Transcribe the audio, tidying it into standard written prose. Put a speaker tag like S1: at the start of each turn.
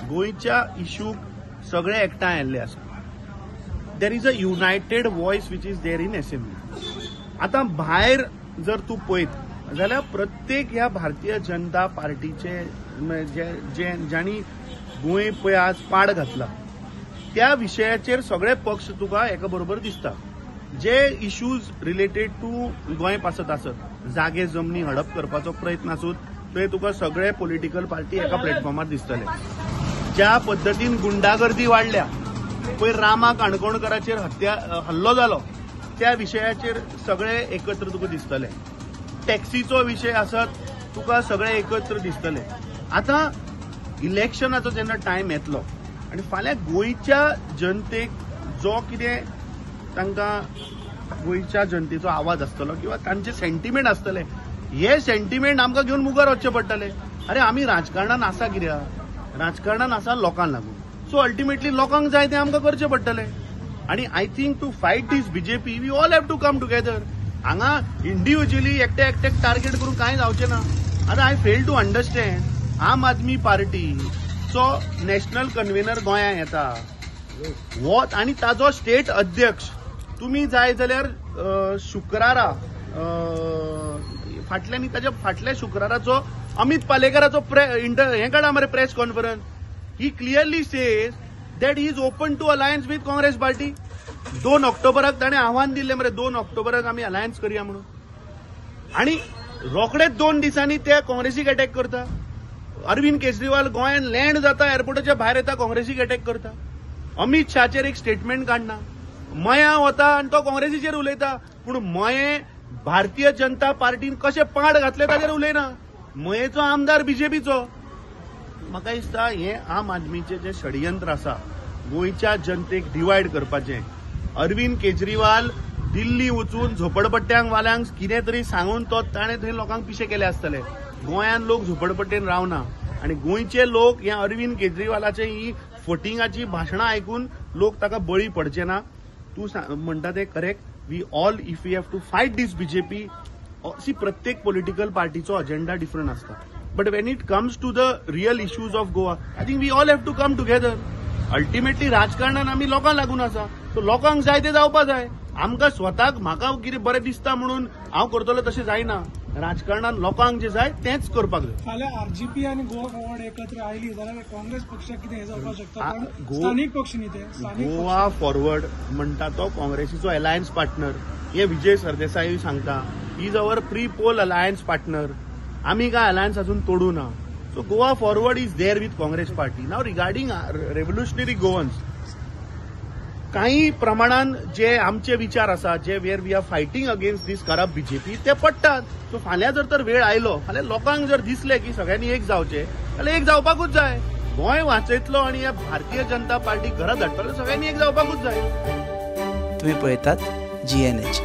S1: गोंयच्या इशूक सगळे एकठांय आयिल्ले आसा. There is a united voice which is there in assembly. आतां भायर जर तूं पळयत जाल्यार प्रत्येक ह्या भारतीय जनता पार्टीचे जे जे जांणी गोंय पळय आज पाड घातला त्या विशयाचेर सगळे पक्ष तुका एका बरोबर दिसता. जे इश्यूज रिलेटेड टू गोंय पासत आसत, जागे जमनी हडप करपाचो प्रयत्न आसूत, थंय तुका सगळे पॉलिटिकल पार्टी एका प्लॅटफॉर्मार दिसतले. ज्या पद्दतीन गुंडागर्दी वाडल्या, पयर रामा काणकोणकराचेर हत्या हल्लो जालो त्या विशयाचेर सगळे एकत्र तुका दिसतले. टॅक्सीचो विशय आसत तुका सगळे एकत्र दिसतले. आतां इलेक्शनाचो जेन्ना टायम येतलो आनी फाल्यां गोंयच्या जनतेक जो कितें तांकां गोंयच्या जनतेचो आवाज आसतलो किंवा तांचे सेंटिमेंट आसतले, हे सेंटिमेंट आमकां घेवन मुखार वचचें पडटलें. अरे आमी राजकारणान आसा कित्याक? राजकारणान आसा लोकांक लागून. सो अल्टिमेटली लोकांक जाय तें आमकां करचें पडटलें. आनी I think to fight this BJP we all have to come together. हांगा इंडिव्हिज्युअली एकटे एकट्याक टार्गेट करून कांय जावचें ना. आतां I fail to understand, Aam Aadmi पार्टीचो national convener गोंयांत येता हो आनी ताजो स्टेट अध्यक्ष तुमी जाय जाल्यार शुक्रारा फाटल्या न्ही ताच्या फाटल्या शुक्राराचो अमित पालेकराचो हें काडा मरे press conference. He clearly says that he is open to alliance with Congress party. 2 ऑक्टोबराक ताणें आव्हान दिल्लें मरे, 2 ऑक्टोबराक आमी अलायन्स करया म्हणून, आनी रोखडेच 2 दिसांनी ते काँग्रेसीक अटॅक करता. अरविंद केजरीवाल गोंयांत लँड जाता, एअरपोर्टाच्या भायर येता, काँग्रेसीक अटॅक करता. अमित शाहचेर एक स्टेटमेंट काडना, मया वता आनी तो काँग्रेसीचेर उलयता, पूण मये भारतीय जनता पार्टीन कशें पाड घातलें ताचेर उलयना. मयेचो आमदार बीजेपीचो. म्हाका दिसता हें आम आदमीचें जें षडयंत्र आसा गोंयच्या जनतेक डिवायड करपाचें. अरविंद केजरीवाल दिल्ली वचून झोपडपट्ट्यांक वाल्यांक कितें तरी सांगून तो ताणें थंय लोकांक पिशे केले आसतले. गोंयांत लोक झोपडपट्टेन रावना आनी गोंयचे लोक ह्या अरविंद केजरीवालाचे ही फटिंगाची भाशणां आयकून लोक ताका बळी पडचे ना. तूं म्हणटा तें correct. We all if we have to fight this BJP, see प्रत्येक पॉलिटिकल पार्टीचो अजेंडा डिफरंट आसता, but when it comes to the real issues of Goa I think we all have to come together. Ultimately राजकारणान आमी लोकांक लागून आसा, so लोकांक जाय तें जावपा जाय. आमकां स्वताक म्हाका कितें बरें दिसता म्हणून हांव करतलो तशें जायना. राजकारणान लोकांक जें जाय तेंच करपाक जाय.
S2: फाल्यां आरजीपी आनी गोवा फॉरवर्ड एकत्र आयली जाल्यार काँग्रेस पक्षाक कितें हें जावपाक शकता? स्थानीक पक्ष न्ही ते.
S1: गोवा फॉरवर्ड म्हणटा तो काँग्रेसीचो अलायन्स पार्टनर, हें विजय सरदेसाय सांगता. Is our pre poll alliance partner. आमी काय अलायन्स अजून तोडू ना. So Goa Forward is there with Congress party. Now regarding Revolutionary Goans, काही प्रमाणान जे आमचे विचार आसा, जे where we are fighting against this corrupt BJP, ते पडटात. सो फाल्यां जर तर वेळ आयलो, फाल्यां लोकांक जर दिसलें की सगळ्यांनी एक जावचें जाल्यार एक जावपाकूच जाय. गोंय वाचयतलो आनी ह्या भारतीय जनता पार्टी घरा धाडटलो, सगळ्यांनी एक जावपाकूच जाय.
S3: तुमी पळयतात GNH.